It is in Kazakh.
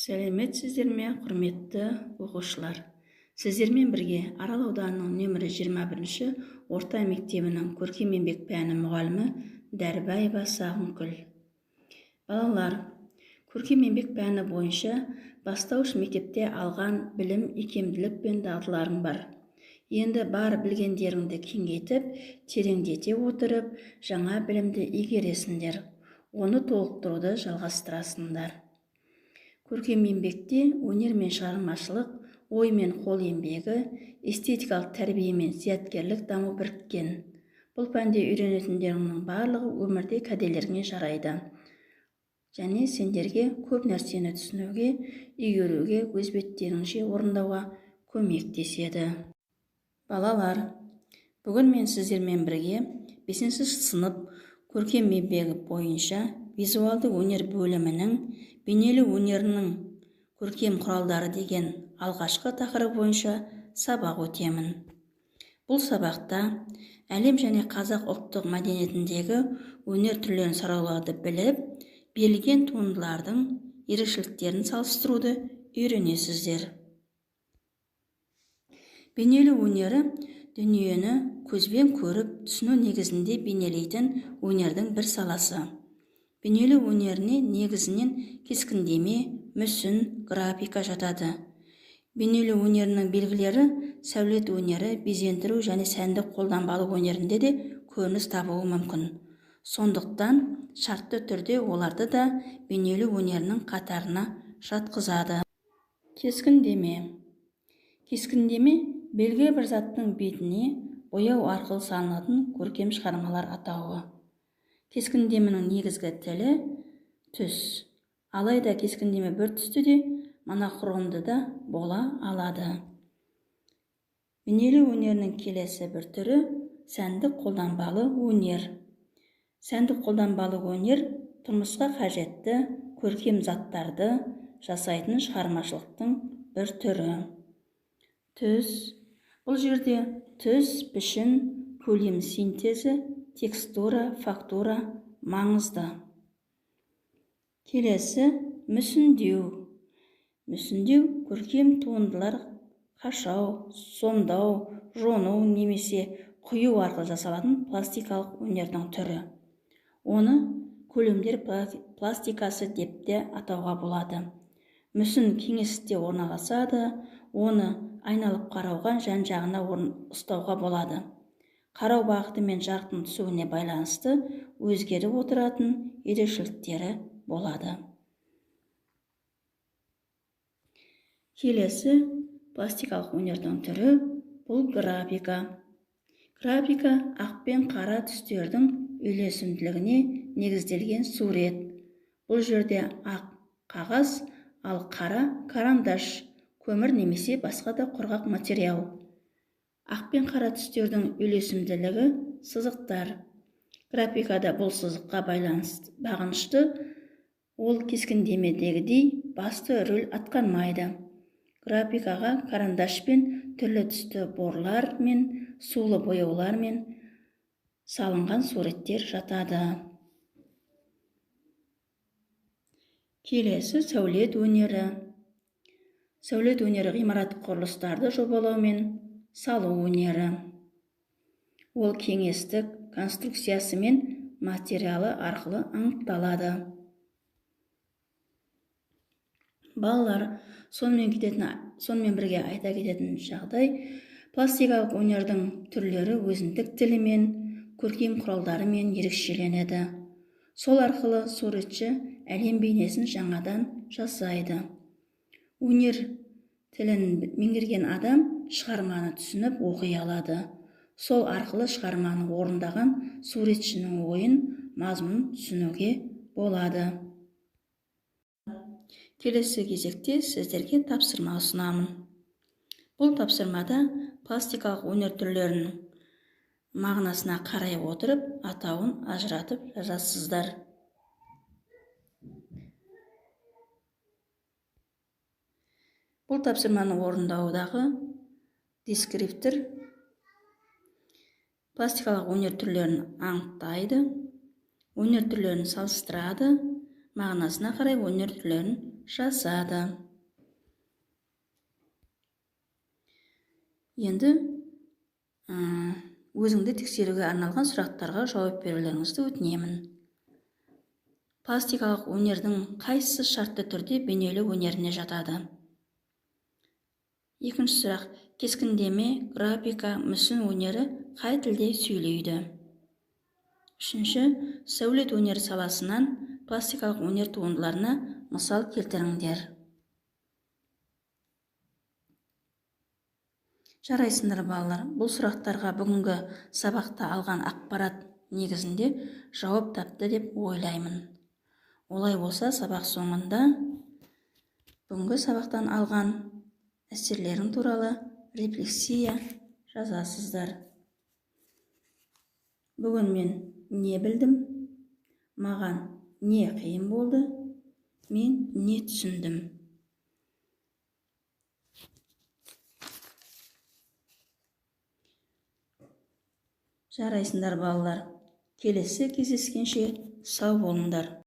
Сәлеметсіздер ме, құрметті оқушылар! Сіздермен бірге Арал ауданының нөмірі 21-ші орта мектебінің көркем еңбек пәні мұғалімі Дәрібаева Сағынкүл. Балалар, көркем еңбек пәні бойынша бастауыш мектепте алған білім, икемділік пен дағдыларың бар. Енді бар білгендеріңді кеңейтіп, тереңдете отырып, жаңа білімді игересіңдер. Оны толықтыруды жалғастырасыңдар. Көркем еңбекте өнер мен шығармашылық, ой мен қол еңбегі, эстетикалық тәрбие мен зияткерлік даму біріккен. Бұл пәнде үйренетіндеріңнің барлығы өмірде кәделеріңе жарайды. Және сендерге көп нәрсені түсінуге, игеруге, өз беттеріңше орындауға көмектеседі. Балалар, бүгін мен сіздермен бірге 5-ші сынып көркем еңбегі бойынша визуалды өнер бөлімінің бейнелеу өнерінің көркем құралдары деген алғашқы тақырып бойынша сабақ өтемін. Бұл сабақта әлем және қазақ ұлттық мәдениетіндегі өнер түрлерін саралауды біліп, берілген туындылардың ерекшеліктерін салыстыруды үйренесіздер. Бейнелеу өнері дүниені көзбен көріп, түсіну негізінде бейнелейтін өнердің бір саласы. Бейнелеу өнеріне негізінен кескіндеме, мүсін, графика жатады. Бейнелеу өнерінің белгілері сәулет өнері, безендіру және сәндік қолданбалы өнерінде де көрініс табуы мүмкін. Сондықтан шартты түрде оларды да бейнелеу өнерінің қатарына жатқызады. Кескіндеме. Кескіндеме белгілі бір заттың бетіне бояу арқылы салынатын көркем шығармалар атауы. Кескіндеменің негізгі тілі түс. Алайда кескіндеме бір түсті де, монохромды да бола алады. Бейнелеу өнерінің келесі бір түрі сәндік қолданбалы өнер. Сәндік қолданбалы өнер тұрмысқа қажетті көркем заттарды жасайтын шығармашылықтың бір түрі. Түс. Бұл жерде түс, пішін, көлем синтезі, текстура, фактура маңызды. Келесі мүсіндеу. Мүсіндеу көркем туындылар қашау, сомдау, жону немесе құю арқылы жасалатын пластикалық өнердің түрі. Оны көлемдер пластикасы деп те атауға болады. Мүсін кеңістікте орналасады, оны айналып қарауға, жан-жағына ұстауға болады. Қарау бағыты мен жарықтың түсуіне байланысты өзгеріп отыратын ерекшеліктері болады. Келесі пластикалық өнердің түрі бұл графика. Графика ақ пен қара түстердің үйлесімділігіне негізделген сурет. Бұл жерде ақ қағаз, ал қара карандаш, көмір немесе басқа да құрғақ материал. Ақ пен қара түстердің үйлесімділігі сызықтар. Графикада бұл сызыққа бағынышты, ол кескіндемедегідей басты рөл атқармайды. Графикаға карандашпен түрлі түсті борлар мен сулы бояулармен салынған суреттер жатады. Келесі сәулет өнері. Сәулет өнері ғимарат құрылыстарды жобалау мен салу өнері. Ол кеңістік конструкциясы мен материалы арқылы анықталады. Балалар, сонымен бірге айта кететін жағдай, пластикалық өнердің түрлері өзіндік тілімен, көркем құралдарымен ерекшеленеді. Сол арқылы суретші әлем бейнесін жаңадан жасайды. Өнер тілін меңгерген адам шығарманы түсініп оқи алады. Сол арқылы шығарманы орындаған суретшінің ойын, мазмұнын түсінуге болады. Келесі кезекте сіздерге тапсырма ұсынамын. Бұл тапсырмада пластикалық өнер түрлерінің мағынасына қарай отырып, атауын ажыратып жазасыздар. Бұл тапсырманы орындаудағы дескриптор пластикалық өнер түрлерін анықтайды, өнер түрлерін салыстырады, мағынасына қарай өнер түрлерін жазады. Енді өзіңді тексеруге арналған сұрақтарға жауап берулеріңізді өтінемін. Пластикалық өнердің қайсысы шартты түрде бейнелеу өнеріне жатады? Екінші сұрақ. Кескіндеме, графика, мүсін өнері қай тілде сөйлейді? Үшінші, сәулет өнері саласынан пластикалық өнер туындыларына мысал келтіріңдер. Жарайсыңдар, балалар. Бұл сұрақтарға бүгінгі сабақта алған ақпарат негізінде жауап тапты деп ойлаймын. Олай болса, сабақ соңында бүгінгі сабақтан алған әсерлерің туралы рефлексия жазасыздар. Бүгін мен не білдім? Маған не қиын болды? Мен не түсіндім? Жарайсыңдар, балалар. Келесі кездескенше сау болыңдар.